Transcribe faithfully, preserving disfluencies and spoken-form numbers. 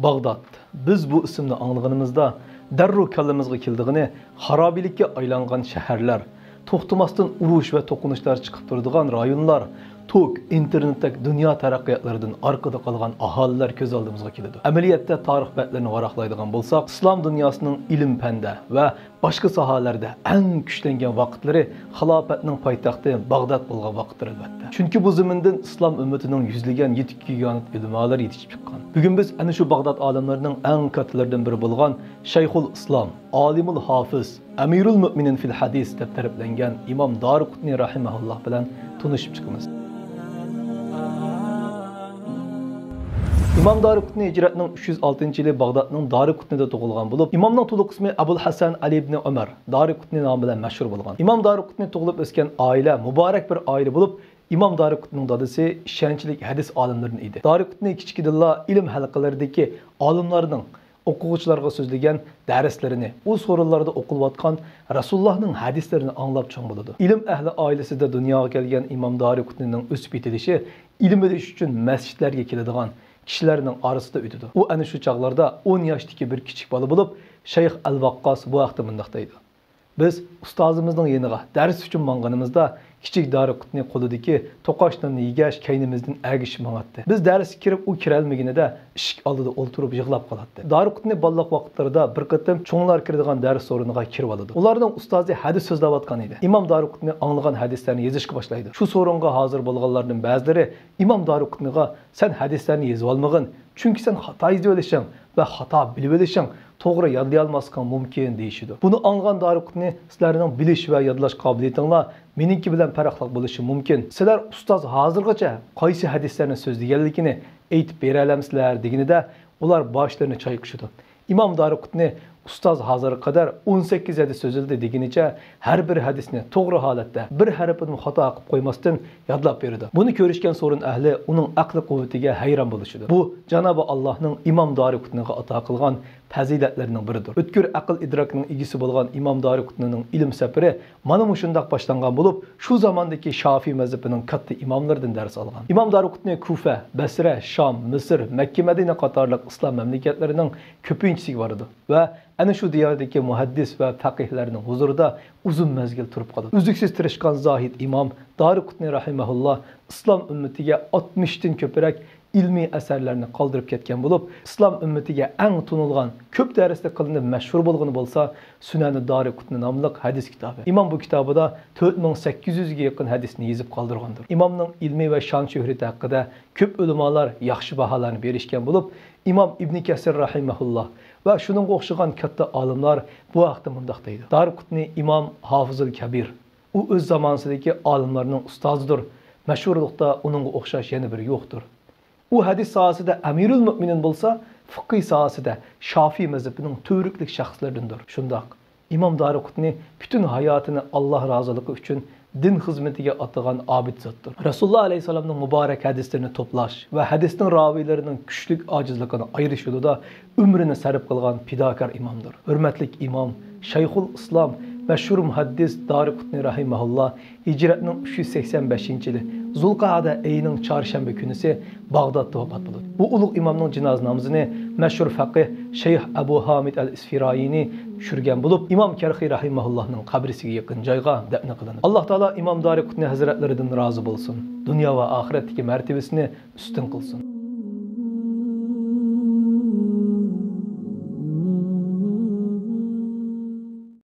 باغداد. بىز بۇ ئىسىمنى ئاڭلىغىنىمىزدا، دەررۇ كاللىمىزغا كېلىدىغىنى خارابىلىككە ئايلانغان شەھەرلەر، توختىماستىن ئۇرۇش ۋە توقۇنۇشلار چىقىپ تۇرىدىغان رايونلار، توك، ئىنتېرنېتتەك دۇنيا تەرەققىياتلىرىدىن ئارقىدا قالغان ئاھالىلەر كۆز ئالدىمىزغا كېلىدۇ. ئەمەلىيەتتە تارىخ بەتلىرىنى ۋاراقلايدىغان بولساق، ئىسلام دۇنياسىنىڭ ئىلىم-پەندە ۋە باشقا ساھەلەردە ئەڭ كۈچلەنگەن ۋاقىتلىرى خىلاپەتنىڭ پايتەختى باغداد بولغان ۋاقىتتۇر، ئەلۋەتتە. چۈنكى بۇ زېمىندىن ئىسلام ئۈممىتىنىڭ يۈزلىگەن يېتىك يېگانە ئۆلىمالىرى يېتىشىپ چىققان. بۈگۈن بىز ئەنە شۇ باغداد ئالىملىرىنىڭ ئەڭ كاتتىلىرىدىن بىرى بولغان شەيخۇل ئىسلام، ئالىمۇل ھافىز، ئەمىرۇل مۆمىنىن فىل ھەدىس دەپ تەرىپلەنگەن ئىمام دارىقۇتنى رەھىمەھۇللاھ بىلەن تونۇشۇپ چىقىمىز. ئىمام دارىقۇتنى ھىجرەتنىڭ ئۈچ يۈز ئالتىنچى يىلى باغدادنىڭ دارىقۇتنىدا تۇغۇلغان بولۇپ، ئىمامنىڭ تولۇق ئىسمى ئەبۇل ھەسەن ئەلى ئىبنى ئۆمەر دارىقۇتنى نامى بىلەن مەشھۇر بولغان. ئىمام دارىقۇتنى تۇغۇلۇپ ئۆسكەن ئائىلە مۇبارەك بىر ئائىلە بولۇپ، ئىمام دارىقۇتنىڭ دادىسى ئىشەنچلىك ھەدىس ئالىملىرىدىن ئىدى. دارىقۇتنى كىچىكىدىنلا ئىلىم ھەلقىلىرىدىكى ئالىملارنىڭ ئوقۇغۇچىلارغا سۆزلىگەن دەرسلىرىنى، ئۇ سورۇنلاردا ئوقۇلۇۋاتقان رەسۇلۇللاھنىڭ ھەدىسلىرىنى ئاڭلاپ چوڭ بولىدۇ. ئىلىم ئەھلى ئائىلىسىدە دۇنياغا كەلگەن ئىمام دارىقۇتنىنىڭ ئۆسۈپ يېتىلىشى ئىلىم ئېلىش ئۈچۈن مەسچىتلەرگە كېلىدىغان كىشىلەرنىڭ ئارىسىدا ئۆتىدۇ. ئۇ ئەنە شۇ چاغلاردا ئون ياشتىكى بىر كىچىك بالا بولۇپ، شەيخ ئەل ۋەققاس بۇ ھەقتە مۇنداق دەيدۇ: بىز ئۇستازىمىزنىڭ يېنىغا دەرس ئۈچۈن ماڭغىنىمىزدا، كىچىك دارىقۇتنى قولىدىكى توقاچ ناننى يېگەچ، كەينىمىزدىن ئەگىشىپ ماڭاتتى. بىز دەرسكە كىرىپ، ئۇ كىرەلمىگىنىدە ئىشىك ئالدىدا ئولتۇرۇپ يىغلاپ قالاتتى. دارىقۇتنى بالىلىق ۋاقىتلىرىدا بىر قېتىم چوڭلار كىرىدىغان دەرس سورۇنىغا كىرىۋالىدۇ. ئۇلارنىڭ ئۇستازى ھەدىس سۆزلەۋاتقان ئىدى. ئىمام دارىقۇتنى ئاڭلىغان ھەدىسلەرنى يېزىشقا باشلايدۇ. شۇ سورۇنغا ھازىر بولغانلاردىن بەزىلىرى ئىمام دارىقۇتنىغا، سەن ھەدىسلەرنى يېزىۋالمىغىن، چۈنكى سەن خاتا يېزىۋېلىشىڭ ۋە خاتا بىلىۋېلىشىڭ، توغرا يادلىيالماسلىقىڭ مۇمكىن، دېيىشىدۇ. بۇنى ئاڭلىغان دارىقۇتنى، سىلەرنىڭ بىلىش ۋە يادلاش قابىلىيىتىڭلار مېنىڭكى بىلەن پەرقلىق بولۇشى مۇمكىن. سىلەر ئۇستاز ھازىرغىچە قايسى ھەدىسلەرنى سۆزلىگەنلىكىنى ئېيتىپ بېرەلەمسىلەر؟ دېگىنىدە، ئۇلار باشلىرىنى چايقىشىدۇ. ئىمام دارىقۇتنى ئۇستاز ھازىرغا قەدەر ئون سەككىز ھەدىس سۆزلىدى دېگىنىچە، ھەر بىر ھەدىسنى توغرا ھالەتتە، بىر ھەرپىنىمۇ خاتا قىلىپ قويماستىن يادلاپ بېرىدۇ. بۇنى كۆرۈشكەن سورۇن ئەھلى ئۇنىڭ ئەقلى قۇۋۋىتىگە ھەيران بولۇشىدۇ. بۇ جانابى ئاللاھنىڭ ئىمام دارىقۇتنىغا ئاتا قىلغان پەزىلەتلىرىنىڭ بىرىدۇر. ئۆتكۈر ئەقىل ئىدراكنىڭ ئىگىسى بولغان ئىمام دارىقۇتنىنىڭ ئىلىم سەپىرى مانا مۇشۇنداق باشلانغان بولۇپ، شۇ زاماندىكى شافىي مەزھىپىنىڭ كاتتا ئىماملىرىدىن دەرس ئالغان. ئىمام دارىقۇتنى كۇفە، بەسرە، شام، مىسىر، مەككە، مەدىنە قاتارلىق ئىسلام مەملىكەتلىرىنىڭ كۆپىنچىسىگە بارىدۇ ۋە ئەنە شۇ دىياردىكى مۇھەددىس ۋە پەقىھلەرنىڭ ھۇزۇرىدا ئۇزۇن مەزگىل تۇرۇپ قالىدۇ. ئۈزلۈكسىز تىرىشقان زاھىد ئىمام دارىقۇتنى رەھىمەھۇللا ئىسلام ئۈممىتىگە ئاتمىشتىن كۆپرەك ئىلمىي ئەسەرلەرنى قالدۇرۇپ كەتكەن بولۇپ، ئىسلام ئۈممىتىگە ئەڭ تونۇلغان، كۆپ دەرسلىك قىلىنىپ مەشھۇر بولغىنى بولسا سۈنەنى دارىقۇتنى ناملىق ھەدىس كىتابى. ئىمام بۇ كىتابىدا تۆت مىڭ سەككىز يۈزگە يېقىن ھەدىسنى يېزىپ قالدۇرغاندۇر. ئىمامنىڭ ئىلمى ۋە شان شۆھرىتى ھەققىدە كۆپ ئۆلىمالار ياخشى باھالارنى بېرىشكەن بولۇپ، ئىمام ئىبنى كەسىر رەھىمەھۇللا ۋە شۇنىڭغا ئوخشىغان كاتتا ئالىملار بۇ ھەقتە مۇنداق دەيدۇ: دارىقۇتنى ئىمام ھافىزۇل كەبىر، ئۇ ئۆز زامانىسىدىكى ئالىملارنىڭ ئۇستازىدۇر، مەشھۇرلۇقتا ئۇنىڭغا ئوخشاش يەنە بىرى يوقتۇر. ئۇ ھەدىس ساھەسىدە ئەمىرۇل مۆمىنىن بولسا، فىقھى ساھەسىدە شافىي مەزھىپىنىڭ تۈۋرۈكلۈك شەخسلىرىدىندۇر. شۇنداق، ئىمام دارىقۇتنى پۈتۈن ھاياتىنى ئاللا رازىلىقى ئۈچۈن دىن خىزمىتىگە ئاتىغان ئابىد زاتتۇر. رەسۇلۇللا ئەلەيھىسسالامنىڭ مۇبارەك ھەدىسلىرىنى توپلاش ۋە ھەدىسنىڭ راۋىيلىرىنىڭ كۈچلۈك ئاجىزلىقىنى ئايرىش يولىدا ئۆمرىنى سەرپ قىلغان پىداكار ئىمامدۇر. ھۆرمەتلىك ئىمام، شەيخۇل ئىسلام، مەشھۇر مۇھەددىس دارىقۇتنى رەھىمەھۇللا ھىجرەتنىڭ ئۈچ يۈز سەكسەن بەشىنچى يىلى زۇلقەئدە ئېيىنىڭ چارشەنبە كۈنىسى باغدادتا ۋاپات بولىدۇ. بۇ ئۇلۇغ ئىمامنىڭ جىنازا نامىزىنى مەشھۇر فەقىھ شەيخ ئەبۇ ھامىد ئەل ئىسفىرايىنى چۈشۈرگەن بولۇپ، ئىمام كەرخى رەھىمەھۇللاھنىڭ قەبرىسىگە يېقىن جايغا دەپنە قىلىنىدۇ. ئاللا تائالا ئىمام دارىقۇتنى ھەزرەتلىرىدىن رازى بولسۇن، دۇنيا ۋە ئاخىرەتتىكى مەرتىۋىسىنى ئۈستۈن قىلسۇن.